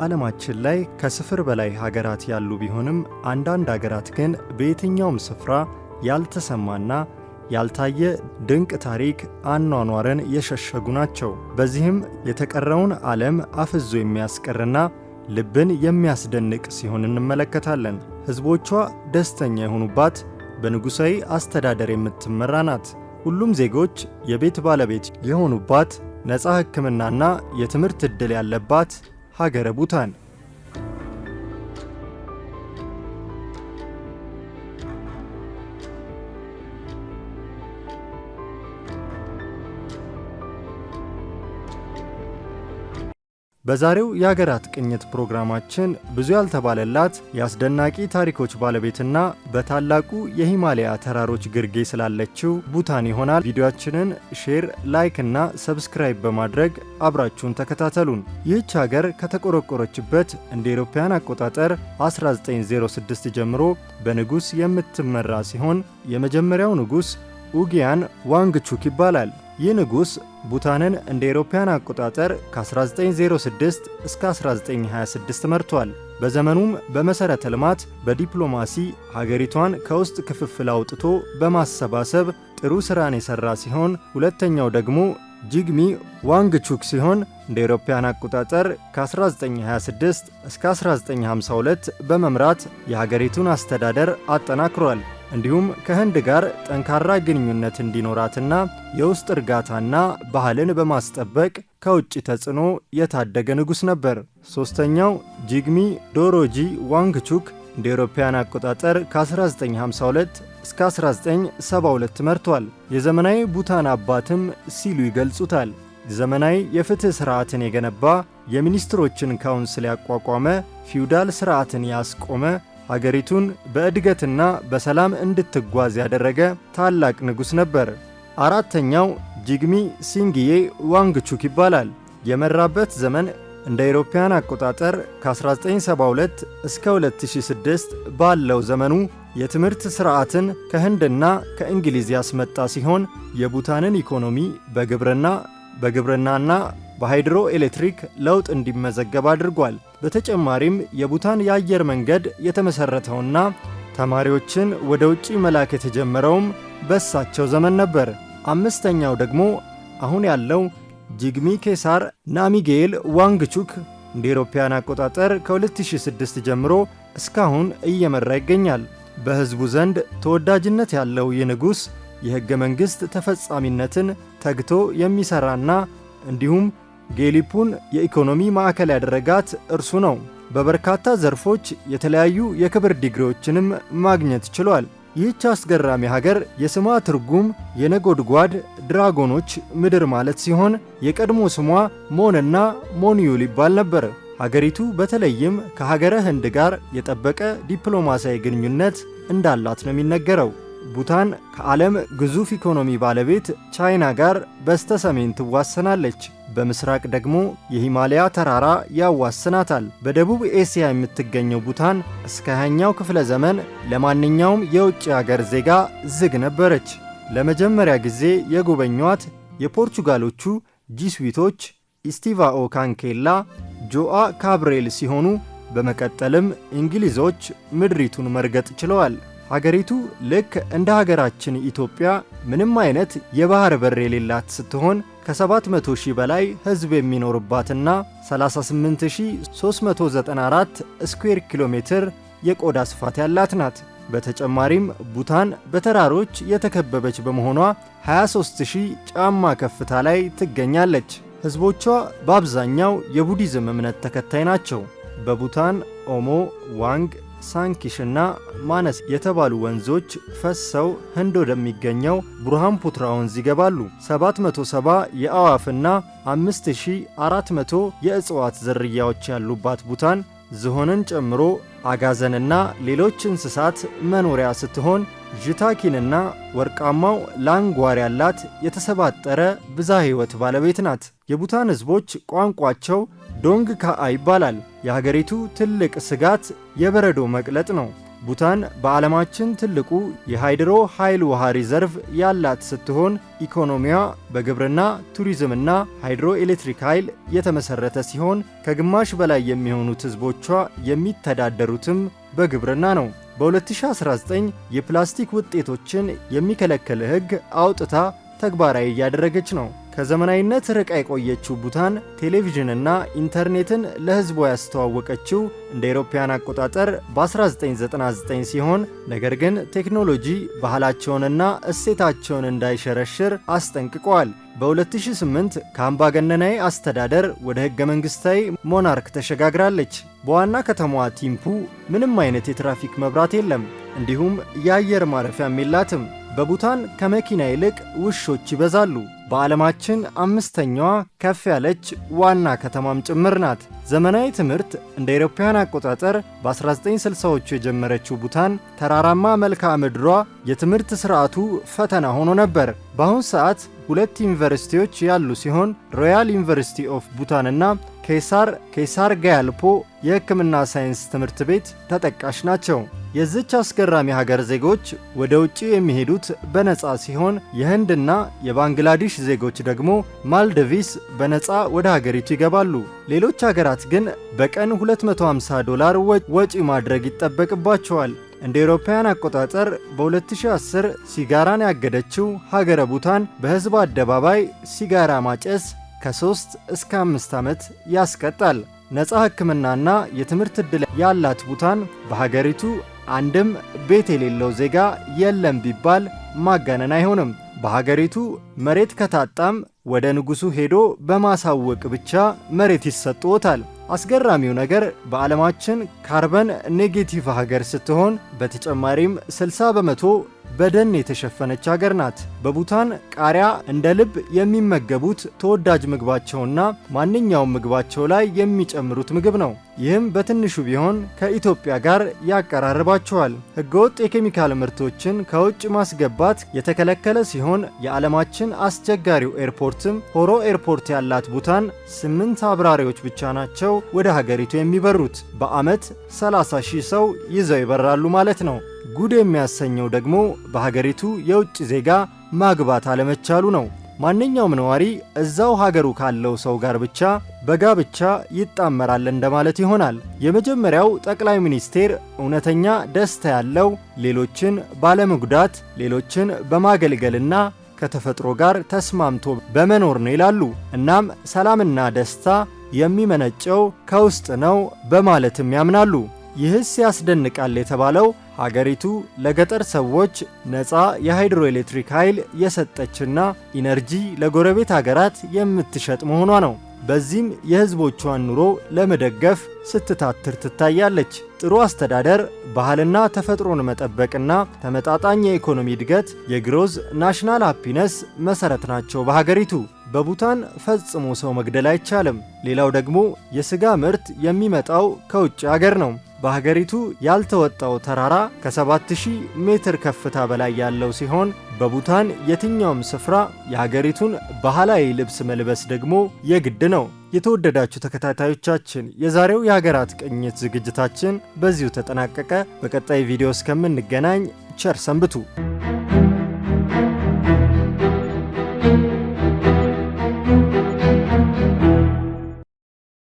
በዓለማችን ላይ ከስፍር በላይ ሀገራት ያሉ ቢሆንም፣ አንዳንድ ሀገራት ግን በየትኛውም ስፍራ ያልተሰማና ያልታየ ድንቅ ታሪክ አኗኗርን የሸሸጉ ናቸው። በዚህም የተቀረውን ዓለም አፍዞ የሚያስቀርና ልብን የሚያስደንቅ ሲሆን እንመለከታለን። ሕዝቦቿ ደስተኛ የሆኑባት፣ በንጉሣዊ አስተዳደር የምትመራ ናት። ሁሉም ዜጎች የቤት ባለቤት የሆኑባት፣ ነፃ ሕክምናና የትምህርት ዕድል ያለባት ሀገረ ቡታን። በዛሬው የሀገራት ቅኝት ፕሮግራማችን ብዙ ያልተባለላት፣ የአስደናቂ ታሪኮች ባለቤትና በታላቁ የሂማሊያ ተራሮች ግርጌ ስላለችው ቡታን ይሆናል። ቪዲዮአችንን share፣ like እና subscribe በማድረግ አብራችሁን ተከታተሉን። ይህች ሀገር ከተቆረቆረችበት እንደ አውሮፓውያን አቆጣጠር 1906 ጀምሮ በንጉሥ የምትመራ ሲሆን፣ የመጀመሪያው ንጉሥ ኡጊያን ዋንግቹክ ይባላል። ይህ ንጉሥ ቡታንን እንደ አውሮፓውያን አቆጣጠር ከ1906 እስከ 1926 መርቷል። በዘመኑም በመሠረተ ልማት፣ በዲፕሎማሲ፣ ሀገሪቷን ከውስጥ ክፍፍል አውጥቶ በማሰባሰብ ጥሩ ሥራን የሠራ ሲሆን፣ ሁለተኛው ደግሞ ጂግሚ ዋንግቹክ ሲሆን፣ እንደ አውሮፓውያን አቆጣጠር ከ1926 እስከ 1952 በመምራት የሀገሪቱን አስተዳደር አጠናክሯል። እንዲሁም ከህንድ ጋር ጠንካራ ግንኙነት እንዲኖራትና የውስጥ እርጋታና ባህልን በማስጠበቅ ከውጭ ተጽዕኖ የታደገ ንጉሥ ነበር። ሦስተኛው ጂግሚ ዶሮጂ ዋንግቹክ እንደ አውሮፓውያን አቆጣጠር ከ1952 እስከ 1972 መርቷል። የዘመናዊ ቡታን አባትም ሲሉ ይገልጹታል። ዘመናዊ የፍትሕ ሥርዓትን የገነባ፣ የሚኒስትሮችን council ያቋቋመ፣ ፊውዳል ሥርዓትን ያስቆመ፣ ሀገሪቱን በእድገትና በሰላም እንድትጓዝ ያደረገ ታላቅ ንጉሥ ነበር። አራተኛው ጂግሚ ሲንግዬ ዋንግቹክ ይባላል። የመራበት ዘመን እንደ አውሮፓውያን አቆጣጠር ከ1972 እስከ 2006 ባለው ዘመኑ የትምህርት ሥርዓትን ከህንድና ከእንግሊዝ ያስመጣ ሲሆን፣ የቡታንን ኢኮኖሚ በግብርናና በሃይድሮ ኤሌክትሪክ ለውጥ እንዲመዘገብ አድርጓል። በተጨማሪም የቡታን የአየር መንገድ የተመሠረተውና ተማሪዎችን ወደ ውጪ መላክ የተጀመረውም በሳቸው ዘመን ነበር። አምስተኛው ደግሞ አሁን ያለው ጂግሚ ኬሳር ናሚጌል ዋንግቹክ እንደ አውሮፓውያን አቆጣጠር ከ2006 ጀምሮ እስካሁን እየመራ ይገኛል። በሕዝቡ ዘንድ ተወዳጅነት ያለው ይህ ንጉሥ የሕገ መንግሥት ተፈጻሚነትን ተግቶ የሚሠራና እንዲሁም ጌሊፑን የኢኮኖሚ ማዕከል ያደረጋት እርሱ ነው። በበርካታ ዘርፎች የተለያዩ የክብር ዲግሪዎችንም ማግኘት ችሏል። ይህች አስገራሚ ሀገር የስሟ ትርጉም የነጎድጓድ ድራጎኖች ምድር ማለት ሲሆን፣ የቀድሞ ስሟ ሞንና ሞንዩል ይባል ነበር። ሀገሪቱ በተለይም ከሀገረ ህንድ ጋር የጠበቀ ዲፕሎማሲያዊ ግንኙነት እንዳላት ነው የሚነገረው። ቡታን ከዓለም ግዙፍ ኢኮኖሚ ባለቤት ቻይና ጋር በስተ ሰሜን ትዋሰናለች። በምስራቅ ደግሞ የሂማሊያ ተራራ ያዋስናታል። በደቡብ ኤስያ የምትገኘው ቡታን እስከ 20ኛው ክፍለ ዘመን ለማንኛውም የውጭ ሀገር ዜጋ ዝግ ነበረች። ለመጀመሪያ ጊዜ የጎበኟት የፖርቹጋሎቹ ጂስዊቶች ኢስቲቫኦ ካንኬላ፣ ጆአ ካብሬል ሲሆኑ፣ በመቀጠልም እንግሊዞች ምድሪቱን መርገጥ ችለዋል። ሀገሪቱ ልክ እንደ ሀገራችን ኢትዮጵያ ምንም አይነት የባህር በር የሌላት ስትሆን፣ ከ700 ሺህ በላይ ሕዝብ የሚኖርባትና 38394 ስኩዌር ኪሎ ሜትር የቆዳ ስፋት ያላት ናት። በተጨማሪም ቡታን በተራሮች የተከበበች በመሆኗ 23,000 ጫማ ከፍታ ላይ ትገኛለች። ሕዝቦቿ በአብዛኛው የቡዲዝም እምነት ተከታይ ናቸው። በቡታን ኦሞ፣ ዋንግ፣ ሳንኪሽና ማነስ የተባሉ ወንዞች ፈሰው ህንድ ወደሚገኘው ቡርሃምፑትራ ወንዝ ይገባሉ። 770 የአዕዋፍና 5400 የእጽዋት ዝርያዎች ያሉባት ቡታን ዝሆንን ጨምሮ አጋዘንና ሌሎች እንስሳት መኖሪያ ስትሆን፣ ዥታኪንና ወርቃማው ላንጓር ያላት የተሰባጠረ ብዝሃ ሕይወት ባለቤት ናት። የቡታን ሕዝቦች ቋንቋቸው ዶንግ ካአ ይባላል። የሀገሪቱ ትልቅ ስጋት የበረዶ መቅለጥ ነው። ቡታን በዓለማችን ትልቁ የ hydro ኃይል ውሃ reserve ያላት ስትሆን ኢኮኖሚዋ በግብርና፣ ቱሪዝምና ሃይድሮ ኤሌክትሪክ ኃይል የተመሰረተ ሲሆን ከግማሽ በላይ የሚሆኑት ሕዝቦቿ የሚተዳደሩትም በግብርና ነው። በ2019 የፕላስቲክ ውጤቶችን የሚከለክል ሕግ አውጥታ ተግባራዊ እያደረገች ነው። ከዘመናዊነት ርቃ የቆየችው ቡታን ቴሌቪዥንና ኢንተርኔትን ለሕዝቧ ያስተዋወቀችው እንደ አውሮፓውያን አቆጣጠር በ1999 ሲሆን ነገር ግን ቴክኖሎጂ ባህላቸውንና እሴታቸውን እንዳይሸረሽር አስጠንቅቀዋል። በ2008 ከአምባገነናዊ አስተዳደር ወደ ሕገ መንግሥታዊ monarch ተሸጋግራለች። በዋና ከተማዋ ቲምፑ ምንም አይነት የትራፊክ መብራት የለም፣ እንዲሁም የአየር ማረፊያም የላትም። በቡታን ከመኪና ይልቅ ውሾች ይበዛሉ። በዓለማችን አምስተኛዋ ከፍ ያለች ዋና ከተማም ጭምር ናት። ዘመናዊ ትምህርት እንደ አውሮፓውያን አቆጣጠር በ1960ዎቹ የጀመረችው ቡታን ተራራማ መልክዓ ምድሯ የትምህርት ስርዓቱ ፈተና ሆኖ ነበር። በአሁን ሰዓት ሁለት ዩኒቨርሲቲዎች ያሉ ሲሆን Royal University of Bhutan እና ኬሳር ጋያልፖ የሕክምና ሳይንስ ትምህርት ቤት ተጠቃሽ ናቸው። የዚች አስገራሚ ሀገር ዜጎች ወደ ውጭ የሚሄዱት በነፃ ሲሆን የህንድና የባንግላዴሽ ዜጎች ደግሞ ማልዲቭስ በነፃ ወደ ሀገሪቱ ይገባሉ። ሌሎች ሀገራት ግን በቀን 250 ዶላር ወጪ ማድረግ ይጠበቅባቸዋል። እንደ አውሮፓውያን አቆጣጠር በ2010 ሲጋራን ያገደችው ሀገረ ቡታን በሕዝብ አደባባይ ሲጋራ ማጨስ ከ3 እስከ 5 ዓመት ያስቀጣል። ነፃ ሕክምናና የትምህርት ዕድል ያላት ቡታን በሀገሪቱ አንድም ቤት የሌለው ዜጋ የለም ቢባል ማጋነን አይሆንም። በሀገሪቱ መሬት ከታጣም ወደ ንጉሡ ሄዶ በማሳወቅ ብቻ መሬት ይሰጥዎታል። አስገራሚው ነገር በዓለማችን carbon negative ሀገር ስትሆን በተጨማሪም 60% በደን የተሸፈነች ሀገር ናት። በቡታን ቃሪያ እንደ ልብ የሚመገቡት ተወዳጅ ምግባቸውና ማንኛውም ምግባቸው ላይ የሚጨምሩት ምግብ ነው። ይህም በትንሹ ቢሆን ከኢትዮጵያ ጋር ያቀራርባቸዋል። ሕገወጥ የኬሚካል ምርቶችን ከውጭ ማስገባት የተከለከለ ሲሆን የዓለማችን አስቸጋሪው ኤርፖርትም ሆሮ ኤርፖርት ያላት ቡታን 8 አብራሪዎች ብቻ ናቸው ወደ ሀገሪቱ የሚበሩት። በዓመት 30 ሺህ ሰው ይዘው ይበራሉ ማለት ነው። ጉድ የሚያሰኘው ደግሞ በሀገሪቱ የውጭ ዜጋ ማግባት አለመቻሉ ነው። ማንኛውም ነዋሪ እዛው ሀገሩ ካለው ሰው ጋር ብቻ በጋብቻ ይጣመራል እንደማለት ይሆናል። የመጀመሪያው ጠቅላይ ሚኒስቴር እውነተኛ ደስታ ያለው ሌሎችን ባለመጉዳት፣ ሌሎችን በማገልገልና ከተፈጥሮ ጋር ተስማምቶ በመኖር ነው ይላሉ። እናም ሰላምና ደስታ የሚመነጨው ከውስጥ ነው በማለትም ያምናሉ። ይህስ ያስደንቃል የተባለው ሀገሪቱ ለገጠር ሰዎች ነፃ የሃይድሮ ኤሌክትሪክ ኃይል የሰጠችና energy ለጎረቤት ሀገራት የምትሸጥ መሆኗ ነው። በዚህም የሕዝቦቿን ኑሮ ለመደገፍ ስትታትር ትታያለች። ጥሩ አስተዳደር፣ ባህልና ተፈጥሮን መጠበቅና ተመጣጣኝ የኢኮኖሚ እድገት የ gross national happiness መሰረት ናቸው በሀገሪቱ። በቡታን ፈጽሞ ሰው መግደል አይቻልም። ሌላው ደግሞ የስጋ ምርት የሚመጣው ከውጭ ሀገር ነው። በሀገሪቱ ያልተወጣው ተራራ ከ7000 ሜትር ከፍታ በላይ ያለው ሲሆን በቡታን የትኛውም ስፍራ የሀገሪቱን ባህላዊ ልብስ መልበስ ደግሞ የግድ ነው። የተወደዳችሁ ተከታታዮቻችን፣ የዛሬው የሀገራት ቅኝት ዝግጅታችን በዚሁ ተጠናቀቀ። በቀጣይ ቪዲዮ እስከምንገናኝ ቸር ሰንብቱ።